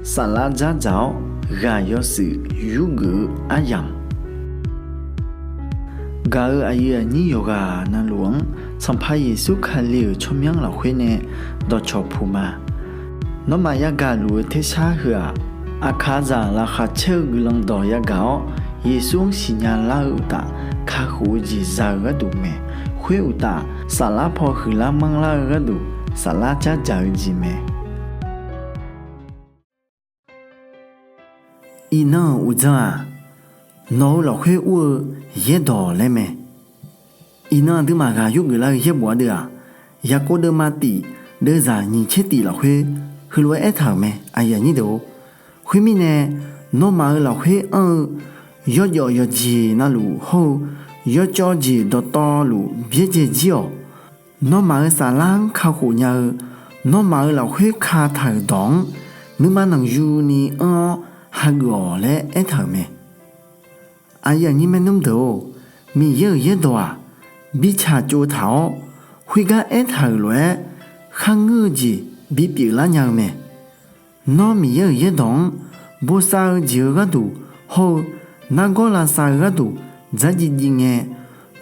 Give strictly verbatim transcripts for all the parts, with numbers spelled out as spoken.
Saflar dzardzaq-awr ghaq yawshuif yurgeuf-eu aryamq, gaq-euq aqyuif aqnyir yawqghaq navluf-anr Sanqpaq Yeqsur Kali-euq tsawrmyanr lafkhoer nae dawqcawq puq ma. Nawmaf yagaq luf-eu tersar heu-aq, aqkaqzaq laqkhaq caer-eu guiqlanq dawq yagaq-awr, Yeqsur-anr siqnya lar-eu uqtaf, kakhof-eu jeq za-eu gharduq mae. Khoer uqtaf, saflar paw huiqlar manrlar-eu gharduq, saflar dzardzaq-eu jeq mae. Iqnan-euq uqdzan-aq, nawq-eu lafkhoer ur-eu yaerdawq laer mae. Iqnan aqduimaf ghaq yurgeuf lar-eu yaerbof ardeuv-aq, Yaqkov deuvma tif deuvzaq nyiq tser tif lafkhoer heulof-aer aertaq-euq mae. Khoermirnae, nawmaf-euq lafkhoer anr-eu yawjawf yawqjeq navluf hawr-eu yawcawv jeq dawqtawvluf byaerdzae jir-awq. Nawmaf-euq saflar-anr kakhof nya-eu, nawmaf-euq lafkhoer kataq-euq dawq-anr, nuima nanqyuni anr-awr hageuf-awq laer aertaq-euq mae. Aqyuif aqnyir maernmr deuq-or, Miqyaer-euq yaerdawq-aq, bitsaq tsovtaq-awr, khoergar aertaq-euq lof-aer kharngeur-eu jeq bipyeuf lar nya-eu mae. Nawr Miqyaer-euq yaerdawq-anr bosav-eu jeq-eu gharduq hawr-eu nargawr lavsav-eu gharduq dzardziv dziv ngae,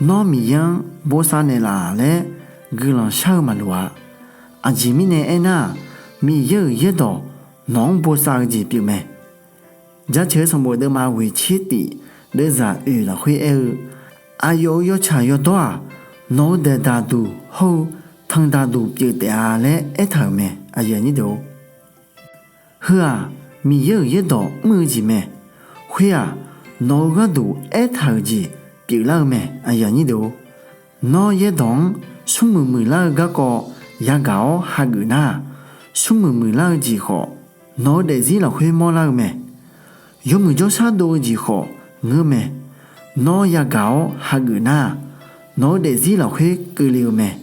nawr Miqyaer-anr bosav naeqlaf laer guiqlanq shar-eu maqloq-a. Aqjeq mirnae aernar-aq, Miqyaer-euq yaerdawq nawq-anr bosav-eu jeq pyeufmae. Jaceuq-eu sanqbof deuvma ghoeq tser tif deuvzaq oeq lafkhoer aer-eu, aqyawf-euq yawtsaq yawdawr-aq, nawq-eu daeqdaq duq hawr-eu tanqdaq duq pyeuf taef-a laer aertaq-euq mae. Heu-aq, Miqyaer-euq yaerdawq mr-eu jeq mae. Khoer-aq, nawq-eu gharduq aertaq-euq jeq pyeuflar-eu mae. Nawr yaerdawq-anr smrmuiq muiqlar-eu garkawv yagaq-awr hageuf nar-aq, smrmuiq muiqlar-eu jeq khawf, nawq-eu daefzir lafkhoer mawrlar-eu mae. Yawmuiq jawrshar dov-eu jeq khawf ngeur mae. Nawr yagaq-awr hageuf nar-aq, nawq-eu daefzir lafkhoer keuvle-eu mae.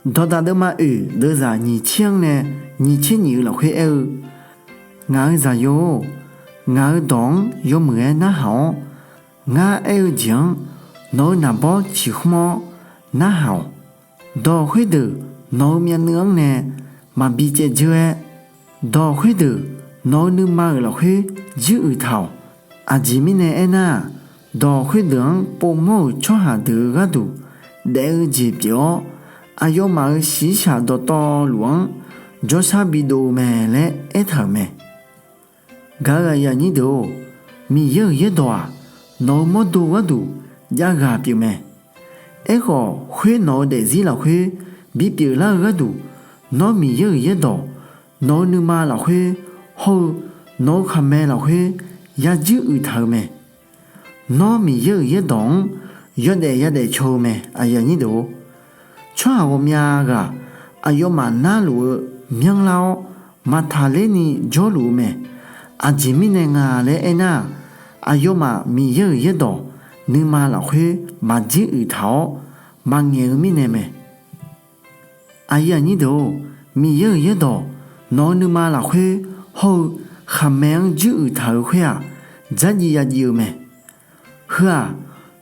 Dawqdaq deuvma oeq deuvzaq nyiq tser-anr nae nyiq tser nyiq-eu lafkhoer aer-eu, ngaq-euq zaqyo-or, ngaq-euq dawq-anr yawmuiq-aer narhaq-awr, ngar aer-eu jeq-anr nawq-eu naqbawr ciqkhmr-awr narhaq-awq. Dawq khoerdeuq nawq-eu myavnuiv-anr nae maqbi caev dzeur-aer, dawq khoerdeuq nawq-eu nuima-euq lafkhoer juiruiq taq-awq. Aqjeq mirnae aernar-aq, dawq khoerdeuq-anr povmawr-euq tsawrhaq deuq-eu gharduq daef-eu jeq pyeuf-awr, aqyawfmaf-euq shiqshaq dawqtawvluf-anr jawrshar bidov-eu mae laer aertaq-euq mae. Gaq-euq aqyuif aqnyir deuq-or, Miqyaer-euq yaerdawq-aq, nawq-eu mawrdo gharduq javghaq pyeufmae. Aerkhawf, khoer nawq-eu daefzir lafkhoer bipyeuf lar-eu gharduq, nawr Miqyaer-euq yaerdawq nawq-eu nuima lafkhoer hawr-eu nawq-eu khaqmae lafkhoer yajuir uiqtaq-eu mae. Nawr Miqyaer-euq yaerdawq-anr yawdaef yadaef caw-eu mae. Tsawrhaq ghawqmya ghaq aqyawfmaf narluf-eu myanrlar-awr, maqtaqler ni jawrluf-eu mae. Aqjeq mirnae nga laer aernar-aq, aqyawfmaf Miqyaer-euq yaerdawq nuima lafkhoer maqjuir uiqtaq-awr maqngaeq-eu mirnae mae. Aqyuif aqnyir deuq-or, Miqyaer-euq yaerdawq nawq-eu nuima lafkhoer hawr-eu khaqmae-anr juiruiq taq-eu khoer-aq, dzardziv yadziv-eu mae. Heu-aq,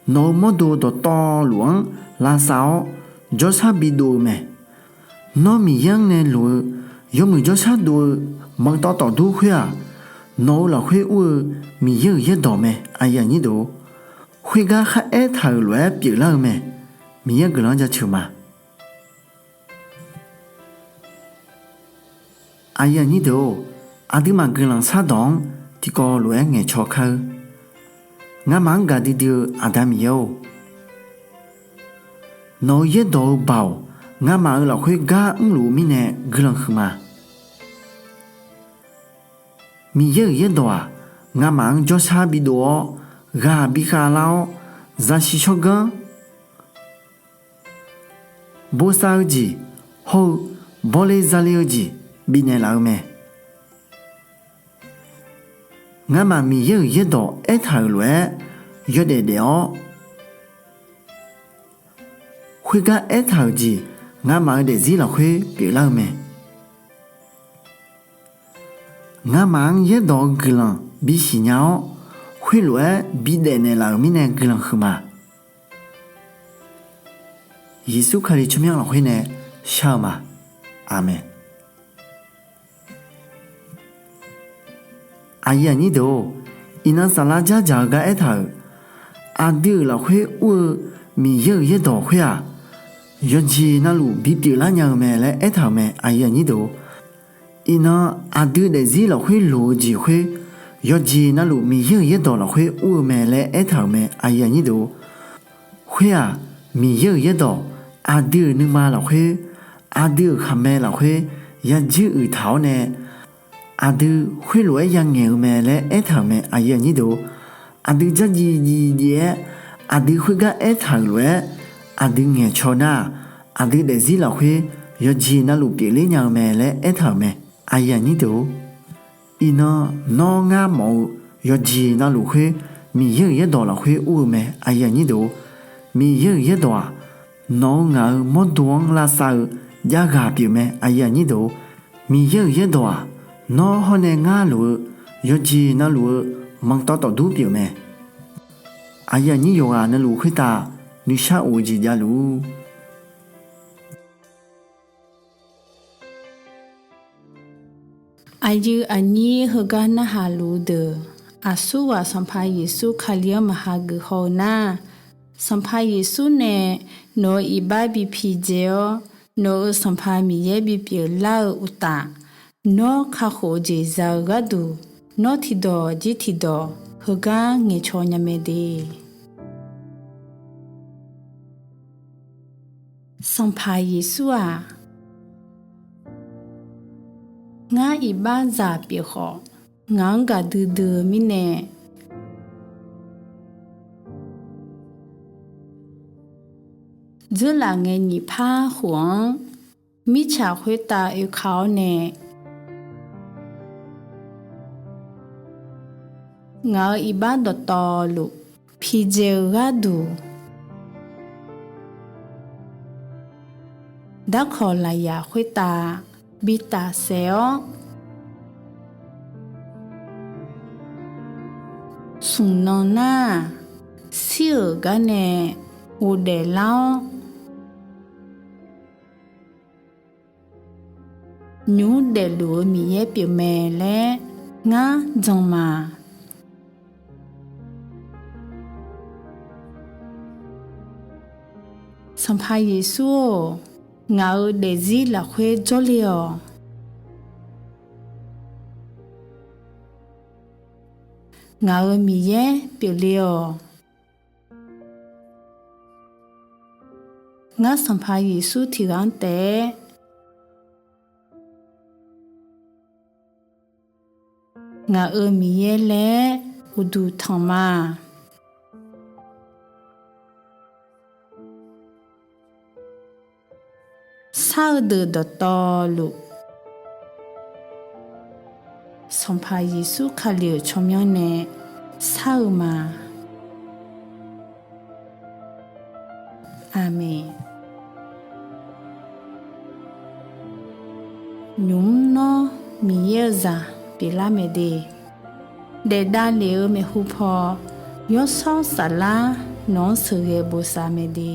nawq-eu mawrdo dawqtawvluf-anr lavsav-awr jawrshar bidov-eu mae. Nawr Miqyaer-anr nae loq-eu yawmuiq jawrshar dov-eu manqtawf tawfdur khoer-aq, nawq-eu lafkhoer ur-eu Miqyaer-euq yaerdawq mae. Khoergar kharaer taq-euq lof-aer pyeuflar-eu mae. Miqyaer guiqlanq-anr jaceuq ma. Aqyuif aqnyir deuq-or, aqduimaf guiqlanq shardawq-anr tiqkawv lof-aer ngaeqcaw kar-eur. Ngamaf-anr gaqdui dui-eu Aqda Miqyaer-or, nawq-eu yaerdawq-eu baoq ngamaf-euq lafkhoer gar mrluf-eu mirnae guiqlanq huiqma. Miqyaer-euq yaerdawq-aq, ngamaf-anr jawrshar bidov-awr, ghaq bikhav lar-awr, zaqsiq tsawrganr bosav-eu jeq hawr-eu bawle zale-eu jeq bifnaeq laf-eu mae. Ngamaf Miqyaer-euq yaerdawq aertaq-euq lof-aer yawdaef daef-awr, khoergar aertaq-euq jeq ngamaf-eu daefzir lafkhoer pyeuflar-eu mae. Ngamaf-anr yaerdawq-eu guiqlanq bisiq nya-awr, khoerlof-aer bidaef naeqlaf-euq mirnae guiqlanq huiqma. Yeqsur Kali tsawrmyanr lafkhoer nae shar-eu ma. Aqmeq. Aqyuif aqnyir deuq-or, iqnan saflar dzardzaq-eu gar aertaq-euq, aqdui-euq lafkhoer ur-eu Miqyaer-euq yaerdawq khoer-aq, yawqjeq navluf bipyeuf lar nya-eu mae laer aertaq-euq mae. Iqnan aqdui daefzir lafkhoer loq-eu jeq khoer, yawqjeq navluf Miqyaer-euq yaerdawq lafkhoer ur-eu mae laer aertaq-euq mae. Khoer-aq, Miqyaer-euq yaerdawq aqdui-euq nuima lafkhoer, aqdui-euq khaqmae lafkhoer yadzuir uiqtaq-awr nae, aqdui khoerlof-aer yangaeq-eu mae laer aertaq-euq mae. Aqdui dzardziv dziv dziv-aer aqdui khoergar aertaq-euq lof-aer aqdui ngaeqcaw nar-aq, aqdui daefzir lafkhoer yawqjeq navluf pyeufler nya-eu mae laer aertaq-euq mae. Iqnan nawr ngar mawf-eu yawqjeq navluf khoer Miqyaer-euq yaerdawq lafkhoer ur-eu mae. Miqyaer-euq yaerdawq-aq, nawq-eu ngaq-eu mawrdo-anr lavsav-eu javghaq pyeuf mae. Miqyaer-euq yaerdawq-aq, nawr hawr nae ngar lof-eu yawqjeq navluf-eu manqtawf tawfdur pyeuf mae. Aqyuif aqnyir yawqghaq navluf khoertav nuishar of-eu jeq javluf-ur. Aqyuif aqnyir heugar narhaq luf-eu deuq, aqsurghaq Sanqpaq Yeqsur Kali-anr maqha geuf haw-eu nar, Sanqpaq Yeqsur nae nawq-euq iqbax bi pidzae-awr, nawq-euq Sanqpaq Miqyaer bipyeuf lar-eu uqtaf, nawr kakhof-eu jeq za-eu gharduq, nawr tiqdawq jir tiqdawq heugar ngaeqcaw nya mae de. Sanqpaq Yeqsur-aq, ngar iqbaxzaq pyeuf khawf, ngaq-anr gaqdui dui-eu mirnae, dzeurlaf ngae nyiq par khof-anr mirtsaq khoertav oeka-awr nae, ngaq-euq iqbax dawqtawvluf pidzae-eu gharduq, darkawq lafyaq khoertav bi tafsaef-awr, smq nan nar-aq, shir-euq gar nae ghofdaef lar-awr, nymq mr daefluf-eu Miqyaer pyeufmae laer ngar jan ma. Sanqpaq Yeqsur-or, ngaq-euq daefzir lafkhoer jawrle-awq. Ngaq-euq Miqyaer pyeufle-awq. Ngar Sanqpaq Yeqsur tiqghaq-anr taef-aer ngaq-euq Miqyaer laer uqduq tanq ma. Shar-eu deuq dawqtawvluf, Sanqpaq Yeqsur Kali-euq tsawrmyanr nae shar-eu ma. Aqmeq. Nymq mr nawr Miqyaer-eu zaq pyeuflar mae de. Daef davlef-eu maeqhu paw, Yawshawr Saflar nawq-anr sheuqghae bosav mae de.